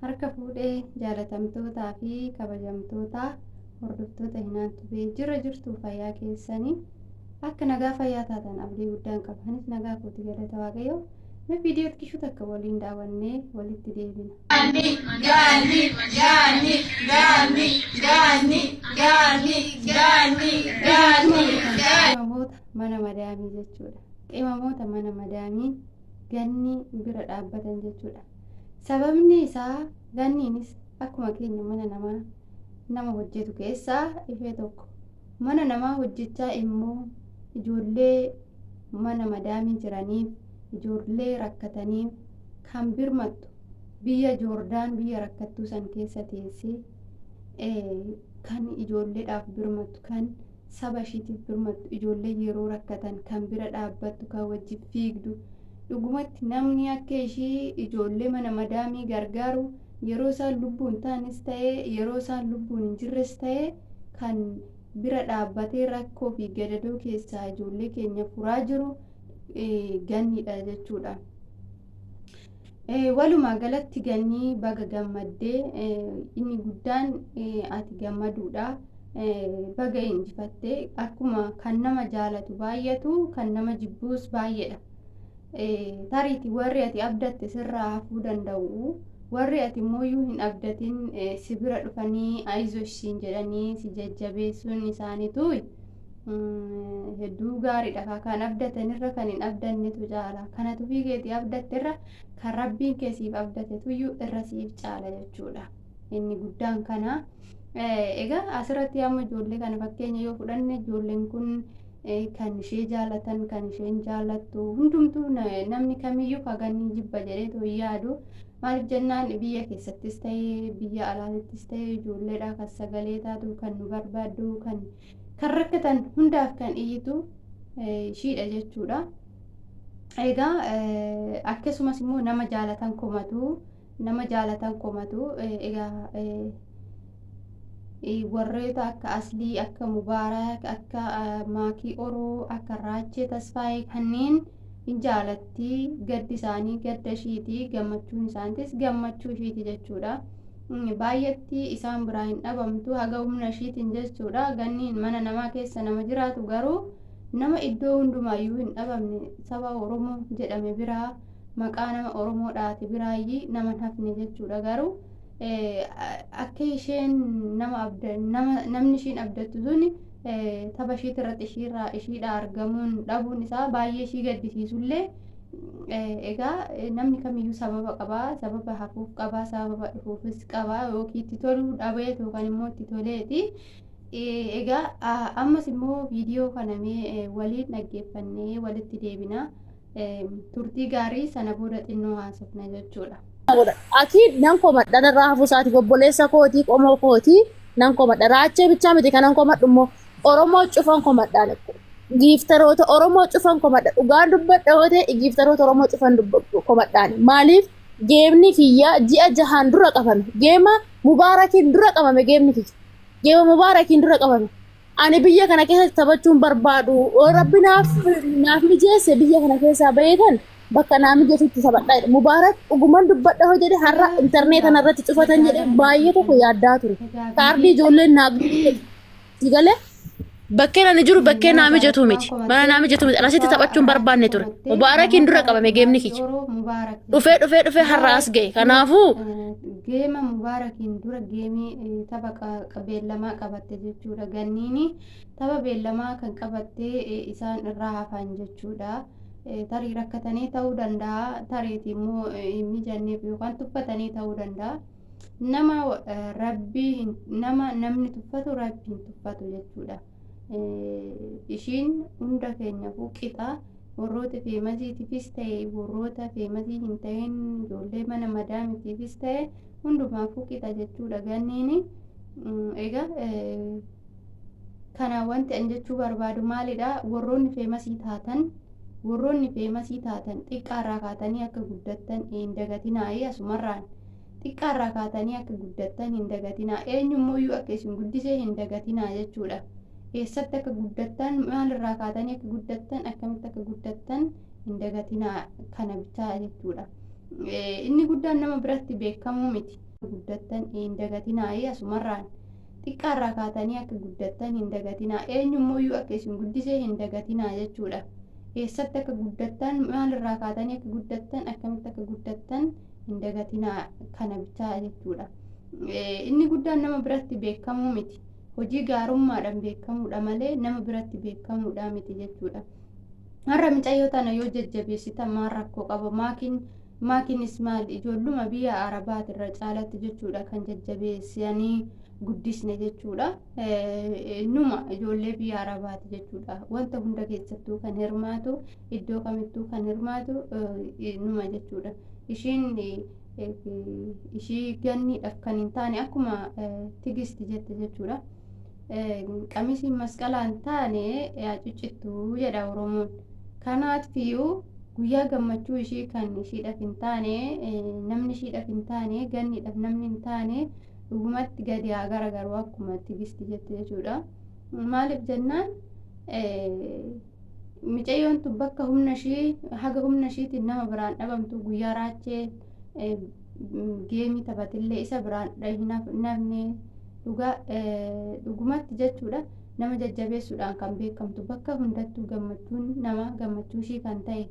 Harka fuudhee jaalatamtootaa fi kabajamtoota hordoftoota Hinaan Tubee jira jirtu fayyaa keessanii akka nagaa fayyaa taatan abdii guddaan qaba. Anis nagaa kooti galata Waaqayyoo. Mee viidiyoo xiqqishuu takka waliin daawwannee walitti deebina. Gaanni, gaanni, gaanni, gaanni, gaanni, gaanni, gaanni, gaanni, gaanni. Qimamoota mana madaamii jechuudha. Qimamoota mana madaamii Gannii bira dhaabbatan jechuudha. Sababni isaa ganniinis akkuma keenya mana namaa nama hojjetu keessaa ishee tokko. Mana namaa hojjechaa immoo ijoollee mana madaamii jiraniif, ijoollee rakkataniif kan birmattu biyya Joordaan biyya rakkattuu san keessa teessee kan ijoolleedhaaf birmattu kan saba ishiitiif birmattu, ijoollee yeroo rakkatan kan bira dhaabbattu, kan wajjin fiigdu. Dhugumatti namni akka ishii ijoollee mana madaamii gargaaru yeroo isaan lubbuun ta'anis ta'ee yeroo isaan lubbuun hin jirres ta'ee kan bira dhaabbatee rakkoo fi gadadoo keessaa ijoollee keenya furaa jiru ganniidha jechuudha. Walumaa galatti gannii baga gammaddee inni guddaan ati gammaduudha. Baga injifatte akkuma kan nama jaalatu baay'atu kan nama jibbuus baay'eedha. Tariiti warri ati abdatte sirraa hafuu danda'u. Warri ati immoo hin abdatin si bira dhufanii ayizosh siin jedhanii si jajjabeessuun isaaniitu hedduu gaariidha. Kan abdatanirra kan hin abdannetu caala. Kan ati ofii keetii abdatterra kan rabbiin kee siif abdatetuyyuu irra siif caala jechuudha. Inni guddaan kana. Egaa asirratti amma ijoollee kana fakkeenya yoo fudhanne ijoolleen kun kan ishee jaalatan kan isheen jaalattu hundumtuu namni kamiyyuu kagannii jibba jedheetu hin yaadu. Maaliif jennaan biyya keessattis ta'ee biyya alaattis ta'ee ijoolleedha kan sagalee taatu kan nu barbaaddu kan kan rakkatan hundaaf kan iyyitu ishiidha jechuudha. Egaa akkasumas immoo nama jaalatan komatu nama jaalatan komatu egaa warroota akka Aslii, akka Mubaarak, akka Maakii Oroo, akka Raachee Tasfaayee kanneen hin jaalatti gaddi isaanii gadda ishiiti gammachuun isaaniitis gammachuu ishiiti jechuudha. Baay'eetti isaan biraa hin dhabamtu haga humna ishiitiin jechuudha. Ganniin mana namaa keessa nama jiraatu garuu nama iddoo hundumaayyuu hin dhabamne saba Oromoo jedhame biraa maqaa nama Oromoo dhaate biraayyi nama hin hafne jechuudha garuu akka isheen nama abda nama namni ishiin abdattu sun tapha ishiit irratti ishiirraa ishiidha argamuun dhabuun isaa baay'ee ishii gaddisiisullee egaa namni kamiyyuu sababa qaba sababa hafuuf qaba sababa dhufuufis qaba yookiin itti toluu dhabee yookaan immoo itti toleeti. Egaa ammas immoo viidiyoo kana mee waliin dhaggeeffannee walitti deebina. Turtii gaarii sana booda xinnoo haasofna jechuudha. Godha. Ati nan komadha narraa hafuu isaatiif obboleessa kootii qomoo kootii nan komadha. Raachee bichaa miti kanan komadhu immoo Oromoo cufan komadhaan giiftaroota Oromoo cufan komadha. Dhugaan dubbadha yoo ta'e giiftaroota Oromoo cufan komadhaan. Maaliif geemni kiyya ji'a jahaan dura qabame. Geema Mubaarakiin dura qabame geemni kiyya. Geema Mubaarakiin dura qabame. Ani biyya kana keessatti taphachuun barbaadu. Yoo Rabbi naaf naaf mijeesse biyya kana keessaa baheetan bakka naa mijatutti taphadha jedhe. Mubaarak dhuguman dubbadha hoo jedhe har'a intarneeta irratti cufatan jedhe baay'ee tokko yaaddaa ture. Kaardii ijoolleen naa si galee bakkeen ani jiru bakkee naa mijatu miti. Mana naa mijatu miti. Ani asitti taphachuun barbaanne ture. Mubaarakiin dura qabame geemni kiyya. Dhufee dhufee dhufee har'a as ga'e. Kanaafuu Geema Mubaarakiin dura geemii tapha beellamaa qabatte jechuudha. Ganniini tapha beellamaa kan qabatte isaan irraa hafan jechuudha. Tarii rakkatanii ta'uu danda'a. Tariiti immoo hin mijanneef yookaan tuffatanii ta'uu danda'a. Nama rabbii nama namni tuffatu rabbi hin tuffatu jechuudha. Ishiin hunda keenyaafuu qixa. Warroota feemasiitiifis ta'e warroota feemasii hin ta'in ijoollee mana madaamitiifis ta'e hundumaafuu qixa jechuudha ganniini. Egaa kana wanti an jechuu barbaadu maalidha warroonni feemasii taatan warroonni feemasii taatan xiqqaarraa kaatanii akka guddattan hin dagatinaayi asumarraan xiqqaarraa kaatanii akka guddattan hin dagatinaa eenyummoyyuu akka isin guddise hin dagatinaa jechuudha. Eessatti akka guddattan maalirraa kaatanii akka guddattan akkamitti akka guddattan hin dagatinaa kana bichaa jechuudha. Inni guddaan nama biratti beekamuu miti. guddattan hin dagatinaayi asumarraan xiqqaarraa kaatanii akka guddattan hin dagatinaa eenyummoyyuu akka isin guddise hin dagatinaa jechuudha. Eessatti akka guddattan maalirraa kaatanii akka guddattan akkamitti akka guddattan hin dagatinaa kana bichaa jechuudha. Inni guddaan nama biratti beekamuu miti. Hojii gaarummaadhaan beekamuudha malee nama biratti beekamuudha miti jechuudha. Har'a micayyoo tana yoo jajjabeessitan maal rakkoo qaba? Maakiin maakiinis maal ijoolluma biyya Arabaati irra caalatti jechuudha kan jajjabeessanii guddisne jechuudha. Numa ijoollee biyya Arabaati jechuudha. Wanta hunda keessattuu kan hirmaatu iddoo kamittuu kan hirmaatu numa jechuudha. Ishiin ishii ganniidhaaf kan hin taane akkuma Tigisti jette jechuudha. Qamisiin masqalaa hin taane yaa ciccittu jedha Oromoon. Kanaafiyyuu guyyaa gammachuu ishii kan ishiidhaaf hin taane namni ishiidhaaf hin taane ganniidhaaf namni hin taane dhugumatti gadi haa garagaru akkuma Tigisti jette jechuudha. Maaliif jennaan micayyoon tun bakka humna ishii haga humna ishiitiin nama biraan dhabamtu guyyaa raachee geemii taphatillee isa biraan hin hafne dhugaa dhugumatti jechuudha nama jajjabeessuudhaan kan beekamtu bakka hundattuu gammachuun nama gammachuu ishii kan ta'e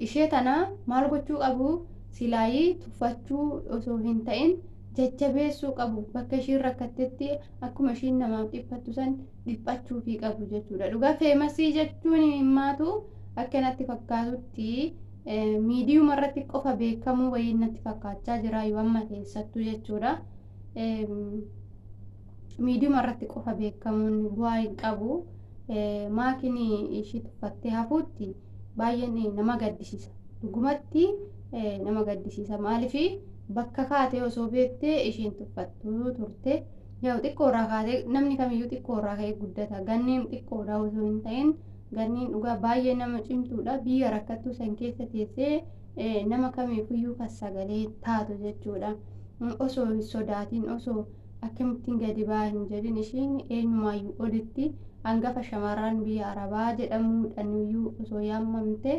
ishee tana maal gochuu qabu silaayii tuffachuu osoo hin ta'in jajjabeessuu qabu bakka ishiin rakkattetti akkuma ishiin namaaf dhiphattu san dhiphachuufii qabu jechuudha dhugaa feemasii jechuun himmaatu akka natti fakkaatutti miidiyuma irratti qofa beekamuu wayii natti fakkaachaa jira yoo amma keessattuu jechuudha. Miidiyuma irratti qofa beekamuun bu'aa hin qabu. Maakiin ishii tuffattee hafuutti baay'een nama gaddisiisa. Dhugumatti nama gaddisiisa. Maaliif bakka kaatee osoo beektee ishiin tuffattuu turte. Yaa'u xiqqoo irraa kaatee namni kamiyyuu xiqqoo irraa ka'ee guddata. Ganniin xiqqoodha osoo hin ta'in Ganniin dhugaa baay'ee nama cimtuudha. Biyya rakkattuu san keessa teessee nama kamiifuyyuu kan sagalee taatu jechuudha. Osoo hin sodaatin osoo akkamittiin gadi ba'aa hin jedhin ishiin eenyumaayyuu olitti hangafa shamarran biyya Arabaa jedhamuudhaaniyyuu osoo yaammamte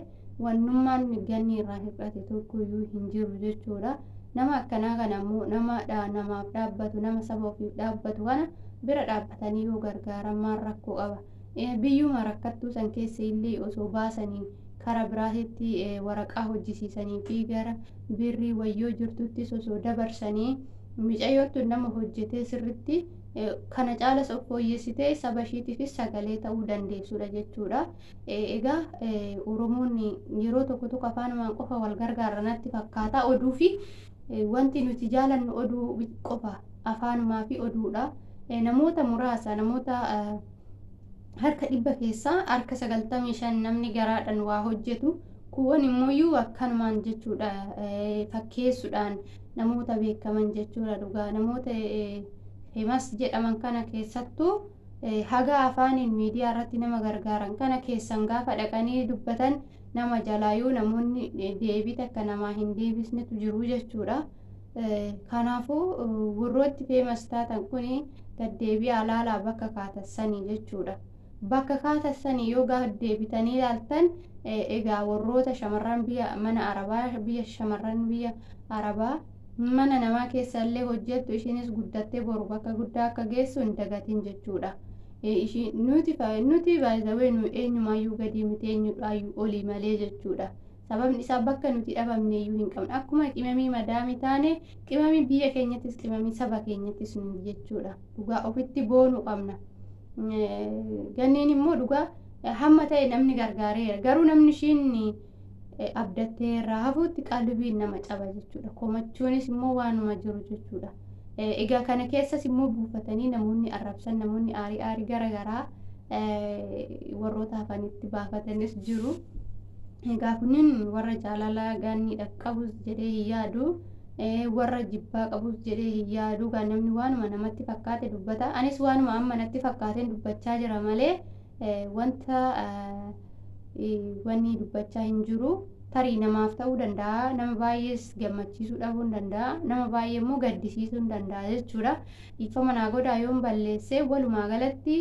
wannummaan ganni irraa hir'ate tokkoyyuu hin jiru jechuudha. Nama akkanaa kana immoo nama namaaf dhaabbatu nama saba ofiif dhaabbatu kana bira dhaabbatanii yoo gargaaran maal rakkoo qaba? Biyyuma rakkattuu san keessa illee osoo baasanii kara biraatitti waraqaa hojjisiisanii fi gara birrii wayyoo jirtuttis osoo dabarsanii micayyoon tun nama hojjetee sirritti kana caalas of fooyyessitee saba ishiitiifis sagalee ta'uu dandeessudha jechuudha. Egaa Oromoonni yeroo tokko tokko afaanumaan qofa wal gargaarra natti fakkaata oduu fi wanti nuti jaalannu oduu qofa afaanumaa fi oduudha. Namoota muraasa namoota harka 100 keessaa harka 95 namni garaadhaan waa hojjetu kuuwwan immoo akkanumaan jechuudha fakkeessuudhaan namoota beekaman jechuudha dhugaa namoota femas jedhaman kana keessattuu haga afaaniin miidiyaa irratti nama gargaaran kana keessan gaafa dhaqanii dubbatan nama jalaayuu namoonni deebii takka namaa hin deebisnetu jiru jechuudha. Kanaafuu warrooti feemas taatan kun gaddeebi'aa laalaa bakka kaatassanii jechuudha. Bakka kaatassanii yoo deebitanii ilaaltan egaa warroota shamarran biyya mana arabaa biyya shamarran biyya arabaa mana namaa keessa illee hojjettu ishiinis guddattee boru bakka guddaa akka geessu hin dagatin jechuudha. Nuti nuti baay'ee nu eenyumaayyuu gadii miti eenyudhaayyuu olii malee jechuudha. Sababni isaa bakka nuti dhabamne iyyuu hin qabnu. Akkuma qimamii madaami taane qimamii biyya keenyattis qimamii saba keenyattis nu jechuudha. Dhugaa ofitti boonuu qabna. Ganneen immoo dhugaa hamma ta'e namni gargaareera. Garuu namni ishiin abdattee irraa hafuutti qalbiin nama caba jechuudha. Komachuunis immoo waanuma jiru jechuudha. Egaa kana keessas immoo buufatanii namoonni arrabsan namoonni aarii aarii gara garaa warroota hafanitti baafatanis jiru. Egaa kunniin warra jaalala gaanniidhaaf qabus jedhee hin yaadu. Warra jibbaa qabus jedhee hin yaadu. Egaa namni waanuma namatti fakkaate dubbata. Anis waanuma amma natti fakkaateen dubbachaa jira malee wanta wanni dubbachaa hin jiru. Tarii namaaf ta'uu danda'a. Nama baay'ees gammachiisuu dhabuu hin danda'a. Nama baay'ee immoo gaddisiisuu hin danda'a jechuudha. Dhiifama naa godhaa yoon balleesse walumaa galatti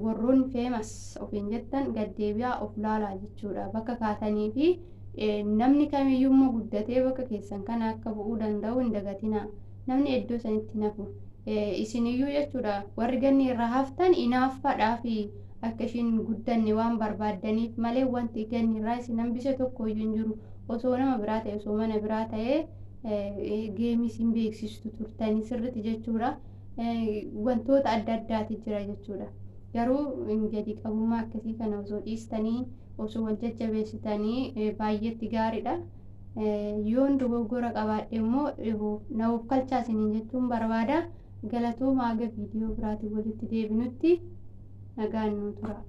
warroonni feemas ofiin jettan gad deebi'aa of laalaa jechuudha. Bakka kaatanii fi Namni kamiyyuu immoo guddatee bakka keessan kana akka bu'uu danda'u hin dagatinaa. Namni iddoo sanitti hin hafu. Isiniyyuu jechuudha warri ganni irraa haftan inaaffaadhaa fi akka ishiin guddanne waan barbaaddaniif malee wanti ganni irraa isin hambise tokko iyyuu hin jiru. Osoo nama biraa ta'e osoo mana biraa ta'e geemii isin beeksistu turtanii sirriitti jechuudha. Wantoota adda addaati jira jechuudha. Garuu gadi qabummaa akkasii kana osoo dhiistanii osoo wal jajjabeessitanii baay'eetti gaariidha. Yoon dogoggora qabaadhe immoo na of kalchaa isiniin jechuun barbaada. Galatoomaa, haga viidiyoo biraatiin walitti deebinutti nagaan nuu tura.